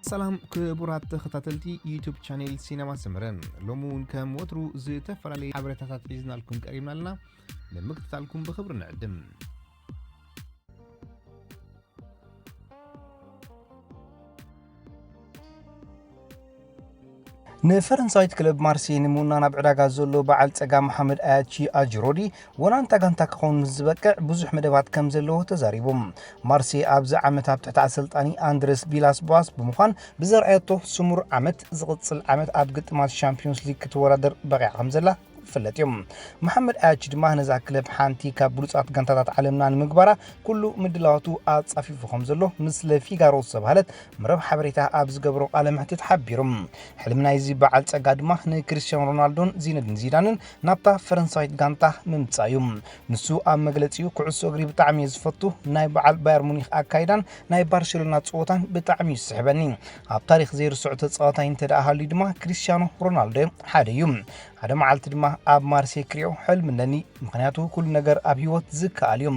ሰላም ክቡራት ተኸታተልቲ ዩቱብ ቻኔል ሲነማ ሰመረ፣ ሎሚ እውን ከም ወትሩ ዝተፈላለዩ ሓበሬታታት ሒዝናልኩም ቀሪብና ኣለና። ንምክትታልኩም ብኽብሪ ንዕድም። ንፈረንሳዊት ክለብ ማርሴይ ንምውናን ኣብ ዕዳጋ ዘሎ በዓል ጸጋ መሓመድ ኣያቺ ኣጅሮዲ ወናንታ ጋንታ ክኸውን ምስ ዝበቅዕ ብዙሕ መደባት ከም ዘለዎ ተዛሪቡ። ማርሴይ ኣብዚ ዓመት ኣብ ትሕቲ ኣሰልጣኒ ኣንድረስ ቢላስ ቦኣስ ብምዃን ብዘርኣየቶ ስሙር ዓመት ዝቕጽል ዓመት ኣብ ግጥማት ሻምፒዮንስ ሊግ ክትወዳደር በቒዓ ከም ዘላ ይፍለጥ እዩ። መሓመድ ኣያቺ ድማ ነዛ ክለብ ሓንቲ ካብ ብሉጻት ጋንታታት ዓለምና ንምግባራ ኩሉ ምድላዋቱ ኣጻፊፉ ከም ዘሎ ምስ ለፊጋሮ ዝተባህለት መረብ ሓበሬታ ኣብ ዝገበሮ ቃለ መሕትት ሓቢሩ። ሕልሚ ናይዚ በዓል ጸጋ ድማ ንክሪስቲያኖ ሮናልዶን ዚነዲን ዚዳንን ናብታ ፈረንሳዊት ጋንታ ምምጻእ እዩ። ንሱ ኣብ መግለጺኡ፣ "ኩዕሶ እግሪ ብጣዕሚ እየ ዝፈቱ፣ ናይ በዓል ባየር ሙኒክ ኣካይዳን ናይ ባርሴሎና ጸወታን ብጣዕሚ እዩ ዝስሕበኒ። ኣብ ታሪኽ ዘይርስዖ ተጻዋታይ እንተ ደኣ ሃልዩ ድማ ክሪስቲያኖ ሮናልዶ ሓደ እዩ። ሓደ መዓልቲ ድማ ኣብ ማርሴይ ክሪኦ ሕልሚ ኣለኒ፣ ምኽንያቱ ኩሉ ነገር ኣብ ህይወት ዝከኣል እዩ።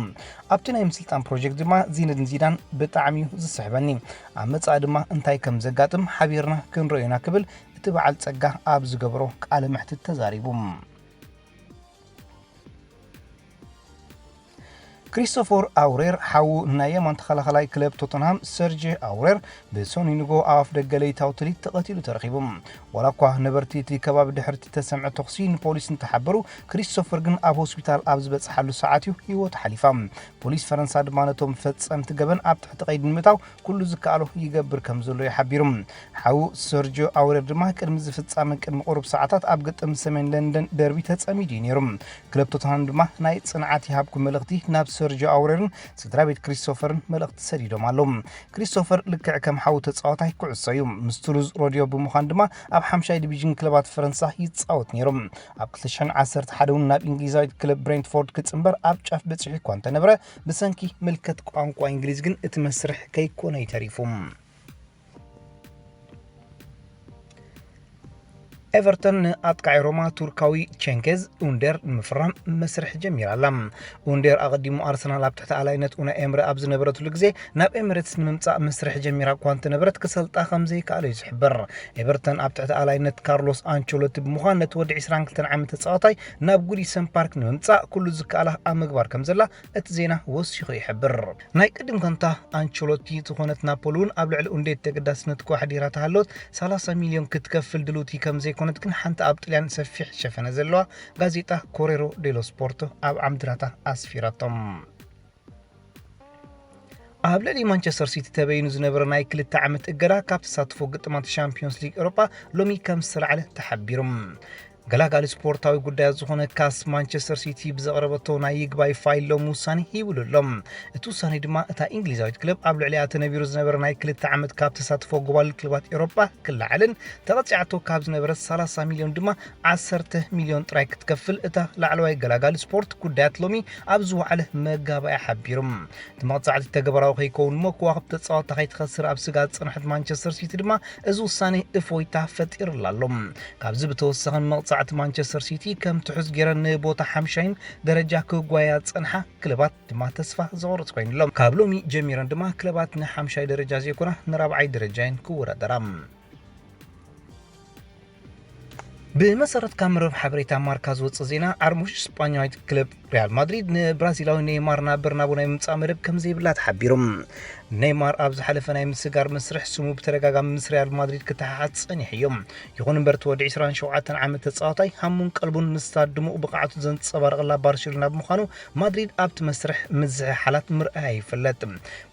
ኣብቲ ናይ ምስልጣን ፕሮጀክት ድማ ዚነዲን ዚዳን ብጣዕሚ እዩ ዝስሕበኒ። ኣብ መጻኢ ድማ እንታይ ከም ዘጋጥም ሓቢርና ክንርእዮ ኢና" ክብል እቲ በዓል ጸጋ ኣብ ዝገበሮ ቃለ መሕትት ተዛሪቡ። ክሪስቶፈር ኣውሬር ሓዉ ናይ የማን ተኸላኸላይ ክለብ ቶተንሃም ሰርጂ ኣውሬር ብሰኑይ ንግሆ ኣብ ኣፍ ደገ ለይታዊ ትርኢት ተቐቲሉ ተረኺቡ። ዋላ እኳ ነበርቲ እቲ ከባቢ ድሕሪ እቲ ተሰምዐ ተኹሲ ንፖሊስ እንተሓበሩ፣ ክሪስቶፈር ግን ኣብ ሆስፒታል ኣብ ዝበጽሓሉ ሰዓት እዩ ህይወቱ ሓሊፋ። ፖሊስ ፈረንሳ ድማ ነቶም ፈጸምቲ ገበን ኣብ ትሕቲ ቀይዲ ንምእታው ኩሉ ዝከኣሎ ይገብር ከም ዘሎ እዩ ሓቢሩ። ሓዉ ሰርጆ ኣውሬር ድማ ቅድሚ እዚ ፍጻመ ቅድሚ ቁሩብ ሰዓታት ኣብ ግጥም ሰሜን ለንደን ደርቢ ተጸሚዱ እዩ ነይሩ። ክለብ ቶተንሃም ድማ ናይ ጽንዓት ይሃብኩም መልእኽቲ ናብ ሰርጆ ኣውሬርን ስድራ ቤት ክሪስቶፈርን መልእኽቲ ሰዲዶም ኣለዉ። ክሪስቶፈር ልክዕ ከም ሓዉ ተጻዋታይ ኩዕሶ እዩ። ምስ ቱሉዝ ሮድዮ ብምዃን ድማ ኣብ ሓምሻይ ዲቪዥን ክለባት ፈረንሳ ይጻወት ነይሩ። ኣብ ክልተ ሽሕን ዓሰርተ ሓደ እውን ናብ እንግሊዛዊት ክለብ ብሬንትፎርድ ክጽንበር ኣብ ጫፍ በጺሑ እኳ እንተነበረ፣ ብሰንኪ ምልከት ቋንቋ እንግሊዝ ግን እቲ መስርሕ ከይኮነ እዩ ተሪፉ። ኤቨርተን ንኣጥቃዒ ሮማ ቱርካዊ ቼንጌዝ ኡንዴር ንምፍራም መስርሕ ጀሚራ ኣላ። ኡንዴር ኣቐዲሙ ኣርሰናል ኣብ ትሕቲ ኣላይነት ኡናይ ኤምሪ ኣብ ዝነበረትሉ ግዜ ናብ ኤሚሬትስ ንምምጻእ መስርሕ ጀሚራ እኳ እንተነበረት፣ ክሰልጣ ከም ዘይከኣለ እዩ ዝሕበር። ኤቨርተን ኣብ ትሕቲ ኣላይነት ካርሎስ ኣንቸሎቲ ብምዃን ነቲ ወዲ ዕስራን ክልተን ዓመት ተጻዋታይ ናብ ጉዲሰን ፓርክ ንምምጻእ ኩሉ ዝከኣላ ኣብ ምግባር ከም ዘላ እቲ ዜና ወሲኹ ይሕብር። ናይ ቅድም ጋንታ ኣንቸሎቲ ዝኾነት ናፖሊ እውን ኣብ ልዕሊ ኡንዴ ተገዳስነት ክዋሕዲራ ተሃለወት፣ ሰላሳ ሚልዮን ክትከፍል ድልውቲ ከም ዘይኮነት ግን ሓንቲ ኣብ ጥልያን ሰፊሕ ሸፈነ ዘለዋ ጋዜጣ ኮሬሮ ዴሎ ስፖርቶ ኣብ ዓምድራታ ኣስፊራቶም። ኣብ ልዕሊ ማንቸስተር ሲቲ ተበይኑ ዝነበረ ናይ ክልተ ዓመት እገዳ ካብ ተሳትፎ ግጥማት ሻምፒዮንስ ሊግ ኤውሮጳ ሎሚ ከም ዝተላዕለ ተሓቢሩ። ገላጋሊ ስፖርታዊ ጉዳያት ዝኾነ ካስ ማንቸስተር ሲቲ ብዘቕረበቶ ናይ ይግባይ ፋይል ሎም ውሳኔ ሂብሉ ኣሎ። እቲ ውሳኔ ድማ እታ እንግሊዛዊት ክለብ ኣብ ልዕሊኣ ተነቢሩ ዝነበረ ናይ ክልተ ዓመት ካብ ተሳትፎ ጎባልል ክለባት ኤውሮጳ ክለዓልን ተቐጺዓቶ ካብ ዝነበረት ሰላሳ ሚልዮን ድማ ዓሰርተ ሚልዮን ጥራይ ክትከፍል እታ ላዕለዋይ ገላጋሊ ስፖርት ጉዳያት ሎሚ ኣብ ዝወዓለ መጋባእያ ሓቢሩ። እቲ መቕጻዕቲ ተግባራዊ ከይከውን እሞ ከዋኽብቲ ተጻወትታ ከይትኸስር ኣብ ስግኣት ዝጸንሐት ማንቸስተር ሲቲ ድማ እዚ ውሳኔ እፎይታ ፈጢሩላ ኣሎ። ካብዚ ብተወሳኺ ንመቕጻዕቲ ማንቸስተር ሲቲ ከም ትሑዝ ገይረን ንቦታ ሓምሻይን ደረጃ ክጓያ ዝጸንሓ ክለባት ድማ ተስፋ ዝቖርጽ ኮይኑ ኣሎ። ካብ ሎሚ ጀሚረን ድማ ክለባት ንሓምሻይ ደረጃ ዘይኮና ንራብዓይ ደረጃ እየን ክወዳደራ። ብመሰረት ካብ መርበብ ሓበሬታ ማርካ ዝወጽእ ዜና፣ ዓርሞሽ ስጳኛዊት ክለብ ሪያል ማድሪድ ንብራዚላዊ ኔይማር ናብ በርናቡ ናይ ምምጻእ መደብ ከም ዘይብላ ተሓቢሩ። ኔይማር ኣብ ዝሓለፈ ናይ ምስጋር መስርሕ ስሙ ብተደጋጋሚ ምስ ሪያል ማድሪድ ክተሓሓዝ ጸኒሑ እዩ። ይኹን እምበር፣ እቲ ወዲ ዕስራን ሸውዓተን ዓመት ተጻዋታይ ሃሙን ቀልቡን ምስታ ድሙቕ ብቕዓቱ ዘንጸባርቐላ ባርሴሎና ብምዃኑ፣ ማድሪድ ኣብቲ መስርሕ ምዝሕሓላት ምርኣያ ይፍለጥ።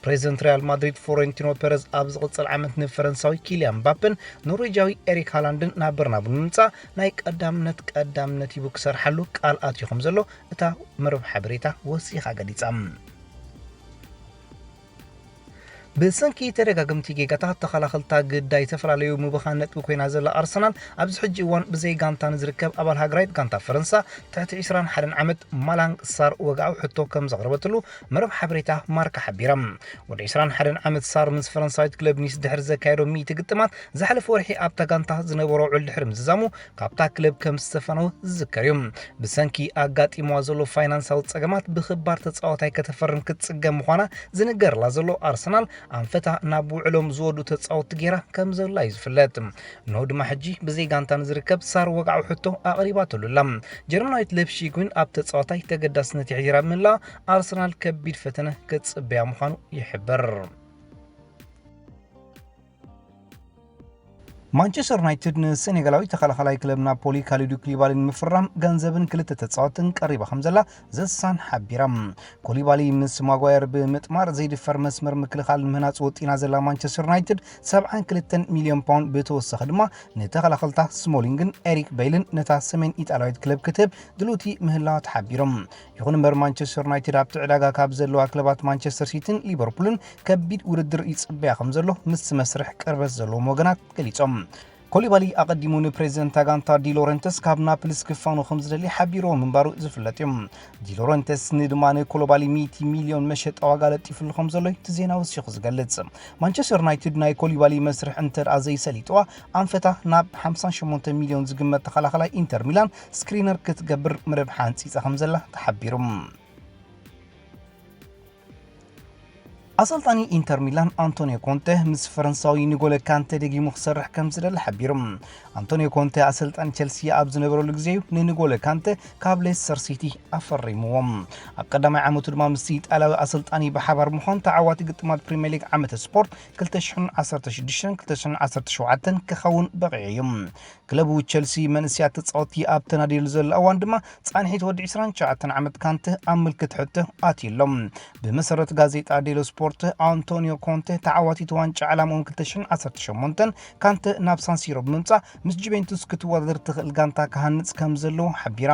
ፕሬዚደንት ሪያል ማድሪድ ፍሎሬንቲኖ ፔረዝ ኣብ ዝቕጽል ዓመት ንፈረንሳዊ ኪልያን ምባፔን ኖርዌጃዊ ኤሪክ ሃላንድን ናብ በርናቡ ንምምጻእ ናይ ቀዳምነት ቀዳምነት ሂቡ ክሰርሓሉ ቃል ኣትዩ ከም ዘሎ እታ መርበብ ሓበሬታ ወሲኻ ገሊጻ። ብሰንኪ ተደጋገምቲ ጌጋታት ተኸላኸልታ ግዳይ ዝተፈላለዩ ምብኻን ነጥቢ ኮይና ዘላ ኣርሰናል ኣብዚ ሕጂ እዋን ብዘይ ጋንታ ንዝርከብ ኣባል ሃገራዊት ጋንታ ፈረንሳ ትሕቲ ዕስራን ሓደን ዓመት ማላንግ ሳር ወግዓዊ ሕቶ ከም ዘቕረበትሉ መርበብ ሓበሬታ ማርካ ሓቢራ። ወዲ ዕስራን ሓደን ዓመት ሳር ምስ ፈረንሳዊት ክለብ ኒስ ድሕሪ ዘካየዶ ሚእቲ ግጥማት ዝሓለፈ ወርሒ ኣብታ ጋንታ ዝነበሮ ውዕል ድሕሪ ምዝዛሙ ካብታ ክለብ ከም ዝተፈነወ ዝዝከር እዩ። ብሰንኪ ኣጋጢምዋ ዘሎ ፋይናንሳዊ ጸገማት ብኽባር ተጻዋታይ ከተፈርም ክትጽገም ምዃና ዝንገርላ ዘሎ ኣርሰናል ኣንፈታ ናብ ውዕሎም ዝወዱ ተጻወትቲ ገይራ ከም ዘላ እዩ ዝፍለጥ። እንሆ ድማ ሕጂ ብዘይ ጋንታ ንዝርከብ ሳር ወግዓዊ ሕቶ ኣቕሪባትሉ ኣላ። ጀርመናዊት ሌፕሺግ እውን ኣብ ተጻዋታይ ተገዳስነት የሕዲራ ብምህላዋ ኣርሰናል ከቢድ ፈተነ ክጽበያ ምዃኑ ይሕበር። ማንቸስተር ዩናይትድ ንሴኔጋላዊ ተኸላኻላይ ክለብ ናፖሊ ካሊዱ ኩሊባሊ ንምፍራም ገንዘብን ክልተ ተጻወትን ቀሪባ ከም ዘላ ዘሳን ሓቢራ። ኩሊባሊ ምስ ማጓየር ብምጥማር ዘይድፈር መስመር ምክልኻል ንምህናጽ ወጢና ዘላ ማንቸስተር ዩናይትድ ሰብዓን ክልተን ሚልዮን ፓውንድ ብተወሳኺ ድማ ንተኸላኸልታ ስሞሊንግን ኤሪክ በይልን ነታ ሰሜን ኢጣልያዊት ክለብ ክትህብ ድሉቲ ምህላዋ ተሓቢሮም። ይኹን እምበር ማንቸስተር ዩናይትድ ኣብቲ ዕዳጋ ካብ ዘለዋ ክለባት ማንቸስተር ሲቲን ሊቨርፑልን ከቢድ ውድድር ይጽበያ ከም ዘሎ ምስቲ መስርሕ ቅርበት ዘለዎም ወገናት ገሊጾም። ኮሊባሊ ኣቐዲሙ ንፕሬዚደንት ጋንታ ዲ ሎረንተስ ካብ ናፕልስ ክፋኑ ከም ዝደሊ ሓቢርዎ ምንባሩ ዝፍለጥ እዩ። ዲ ሎረንተስ ንድማ ንኮሎባሊ ሚእቲ ሚልዮን መሸጣ ዋጋ ለጢፍሉ ከም ዘሎ እዩ እቲ ዜና ወሲኹ ዝገልጽ። ማንቸስተር ዩናይትድ ናይ ኮሊባሊ መስርሕ እንተ ደኣ ዘይሰሊጥዋ ኣንፈታ ናብ ሓምሳን ሸሞንተን ሚልዮን ዝግመት ተኸላኸላይ ኢንተር ሚላን ስክሪነር ክትገብር መደብ ሓንጺጻ ከም ዘላ ተሓቢሩ። ኣሰልጣኒ ኢንተር ሚላን ኣንቶኒዮ ኮንተ ምስ ፈረንሳዊ ንጎለ ካንተ ደጊሙ ክሰርሕ ከም ዝደሊ ሓቢሩ። ኣንቶኒዮ ኮንተ ኣሰልጣኒ ቸልሲ ኣብ ዝነበረሉ ግዜ እዩ ንንጎለ ካንተ ካብ ሌስተር ሲቲ ኣፈሪምዎም። ኣብ ቀዳማይ ዓመቱ ድማ ምስ ኢጣልያዊ ኣሰልጣኒ ብሓባር ምዃን ተዓዋቲ ግጥማት ፕሪምየር ሊግ ዓመተ ስፖርት ክልተ ሽሕን ዓሰርተ ሽዱሽተን ክልተ ሽሕን ዓሰርተ ሸውዓተን ክኸውን በቒዑ እዩ። ክለቡ ቸልሲ መንእሰያት ተጻወትቲ ኣብ ተናድየሉ ዘሎ እዋን ድማ ጻንሒት ወዲ ዕስራን ትሽዓተን ዓመት ካንተ ኣብ ምልክት ሕቶ ኣትዩ ኣሎ። ብመሰረት ጋዜጣ ዴሎ ስፖርት ኣንቶኒዮ ኮንተ ተዓዋቲት ዋንጫ ዕላምኦም ክልተ ሽሕን ዓሰርተ ሸሞንተን ካንተ ናብ ሳንሲሮ ብምምጻእ ምስ ጁቬንቱስ ክትወዳደር ትኽእል ጋንታ ክሃንጽ ከም ዘለዎ ሓቢራ።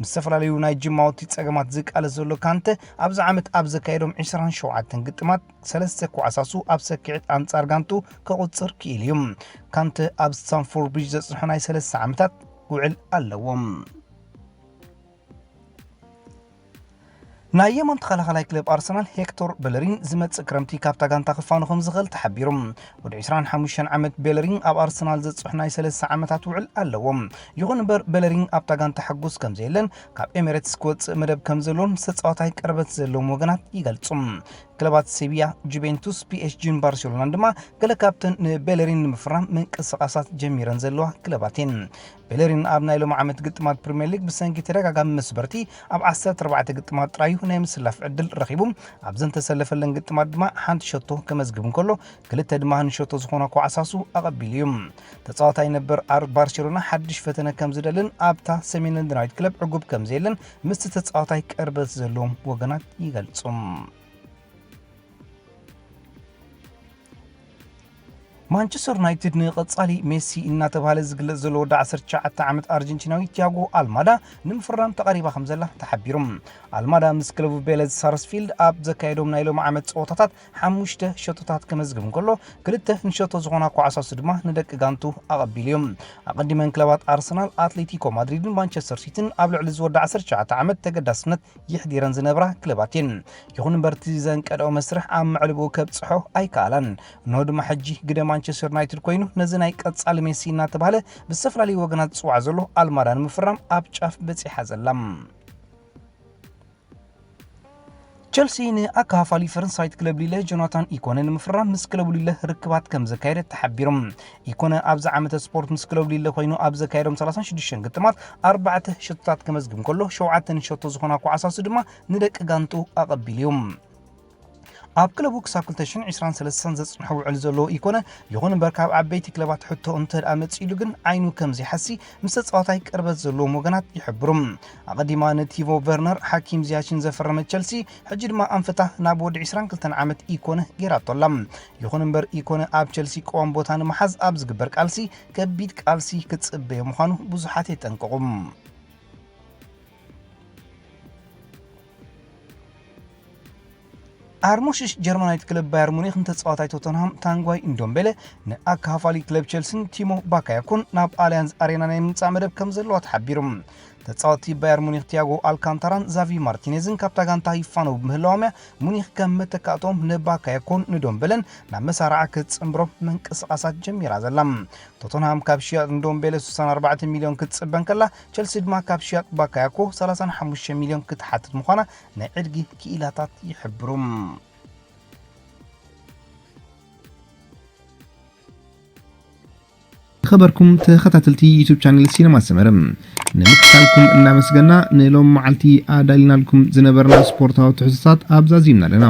ምስ ዝተፈላለዩ ናይ ጅማውቲ ጸገማት ዝቃለስ ዘሎ ካንተ ኣብዚ ዓመት ኣብ ዘካየዶም ዕስራን ሸውዓተን ግጥማት ሰለስተ ኳዕሳሱ ኣብ ሰኪዕት ኣንጻር ጋንቱ ከቑጽር ክኢሉ እዩ። ካንተ ኣብ ስታንፎርድ ብሪጅ ዘጽንሖ ናይ ሰለስተ ዓመታት ውዕል ኣለዎ። ናይ የማን ተኸላኸላይ ክለብ ኣርሰናል ሄክቶር ቤለሪን ዝመጽእ ክረምቲ ካብታ ጋንታ ክፋኑ ከም ዝኽእል ተሓቢሩ። ወዲ ዕስራን ሓሙሽተን ዓመት ቤለሪን ኣብ ኣርሰናል ዘጽንሖ ናይ ሰለስተ ዓመታት ውዕል ኣለዎ። ይኹን እምበር ቤለሪን ኣብታ ጋንታ ሕጉስ ከም ዘየለን ካብ ኤሚሬትስ ክወጽእ መደብ ከም ዘለዎን ምስ ተጻዋታይ ቅርበት ዘለዎም ወገናት ይገልጹ። ክለባት ሴቪያ፣ ጁቬንቱስ፣ ፒኤስጂን ባርሴሎናን ድማ ገለ ካብተን ንቤለሪን ንምፍራም ምንቅስቓሳት ጀሚረን ዘለዋ ክለባት እየን። ቤለሪን ኣብ ናይ ሎሚ ዓመት ግጥማት ፕሪምየር ሊግ ብሰንኪ ተደጋጋሚ መስበርቲ ኣብ ዓሰርተ ኣርባዕተ ግጥማት ጥራዩ ናይ ምስላፍ ዕድል ረኺቡ። ኣብዘን ተሰለፈለን ግጥማት ድማ ሓንቲ ሸቶ ከመዝግብ እንከሎ ክልተ ድማ ንሸቶ ዝኾና ኳዕሳሱ ኣቐቢሉ እዩ። ተጻዋታይ ነበር ኣር ባርሴሎና ሓድሽ ፈተነ ከም ዝደልን ኣብታ ሰሜን ለንደናዊት ክለብ ዕጉብ ከም ዘየለን ምስቲ ተጻዋታይ ቅርበት ዘለዎም ወገናት ይገልጹ። ማንቸስተር ዩናይትድ ንቐጻሊ ሜሲ እናተባህለ ዝግለጽ ዘሎ ወዲ ዓሰርተ ትሽዓተ ዓመት ኣርጀንቲናዊ ቲያጎ ኣልማዳ ንምፍራም ተቐሪባ ከም ዘላ ተሓቢሩ። ኣልማዳ ምስ ክለቡ ቤለዝ ሳርስፊልድ ኣብ ዘካየዶም ናይ ሎሚ ዓመት ጸወታታት ሓሙሽተ ሸቶታት ከመዝግብ እንከሎ ክልተ ንሸቶ ዝኾና ኳዕሳሱ ድማ ንደቂ ጋንቱ ኣቐቢሉ እዩ። ኣቐዲመን ክለባት ኣርሰናል፣ ኣትሌቲኮ ማድሪድን ማንቸስተር ሲቲን ኣብ ልዕሊ ዝወዲ ዓሰርተ ትሽዓተ ዓመት ተገዳስነት የሕዲረን ዝነብራ ክለባት እየን። ይኹን እምበር እቲ ዘንቀደኦ መስርሕ ኣብ መዕልብኡ ከብጽሖ ኣይከኣላን። እንሆ ድማ ሕጂ ግደ ማንቸስተር ዩናይትድ ኮይኑ ነዚ ናይ ቀጻሊ ሜሲ እናተባህለ ብዝተፈላለዩ ወገናት ዝጽዋዕ ዘሎ ኣልማዳ ንምፍራም ኣብ ጫፍ በጺሓ ዘላ። ቸልሲ ንኣካፋፋሊ ፈረንሳዊት ክለብ ሊለ ጆናታን ኢኮነ ንምፍራም ምስ ክለቡ ሊለ ርክባት ከም ዘካየደ ተሓቢሩ። ኢኮነ ኣብዚ ዓመተ ስፖርት ምስ ክለቡ ሊለ ኮይኑ ኣብ ዘካየዶም ሰላሳን ሽዱሽተን ግጥማት ኣርባዕተ ሸቶታት ከመዝግብ እንከሎ ሸውዓተ ንሸቶ ዝኾና ኳዕሳሱ ድማ ንደቂ ጋንቱ ኣቐቢሉ እዩ። ኣብ ክለቡ ክሳብ ክልተ ሽሕን ዕስራን ሰለስተን ዘጽንሖ ውዕል ዘለዎ ኢኮነ፣ ይኹን እምበር ካብ ዓበይቲ ክለባት ሕቶ እንተ ደኣ መጺእሉ ግን ዓይኑ ከም ዘይሓሲ ምስ ተጻዋታይ ቅርበት ዘለዎም ወገናት ይሕብሩ። ኣቐዲማ ንቲቮ ቨርነር፣ ሓኪም ዚያችን ዘፈረመት ቸልሲ ሕጂ ድማ ኣንፈታ ናብ ወዲ ዕስራን ክልተን ዓመት ኢኮነ ገይራቶ ኣላ። ይኹን እምበር ኢኮነ ኣብ ቸልሲ ቀዋም ቦታ ንምሓዝ ኣብ ዝግበር ቃልሲ ከቢድ ቃልሲ ክጽበዮ ምዃኑ ብዙሓት የጠንቅቑ። ኣርሙሽሽ ጀርመናዊት ክለብ ባየር ሙኒክ ንተጻዋታይ ቶተንሃም ታንጓይ እንዶምቤለ ንኣካፋፋሊ ክለብ ቸልሲን ቲሞ ባካያኮን ናብ ኣልያንዝ ኣሬና ናይ ምምጻእ መደብ ከም ዘለዋ ተሓቢሩ። ተጻወትቲ ባየር ሙኒክ ቲያጎ ኣልካንታራን ዛቪ ማርቲኔዝን ካብታ ጋንታ ይፋነው ብምህላዎም እያ ሙኒክ ከም መተካእቶም ንባካያኮን ንዶምቤለን ናብ መሳርዓ ክትጽንብሮም ምንቅስቓሳት ጀሚራ ዘላ። ቶተንሃም ካብ ሽያጥ ንዶምቤለ ስሳን ኣርባዕተ ሚልዮን ክትጽበ እንከላ፣ ቸልሲ ድማ ካብ ሽያጥ ባካያኮ ሰላሳን ሓሙሽተ ሚልዮን ክትሓትት ምዃና ናይ ዕድጊ ክኢላታት ይሕብሩ። ዝኸበርኩም ተኸታተልቲ ዩቱብ ቻነል ሲነማ ሰመረ፣ ንምክታልኩም እናመስገና፣ ንሎም መዓልቲ ኣዳሊናልኩም ዝነበርና ስፖርታዊ ትሕዝቶታት ኣብዛዚምና ኣለና።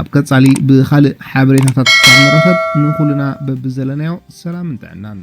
ኣብ ቀጻሊ ብኻልእ ሓበሬታታት ክሳብ ንረኸብ፣ ንኹልና በብዘለናዮ ሰላምን ጥዕናን።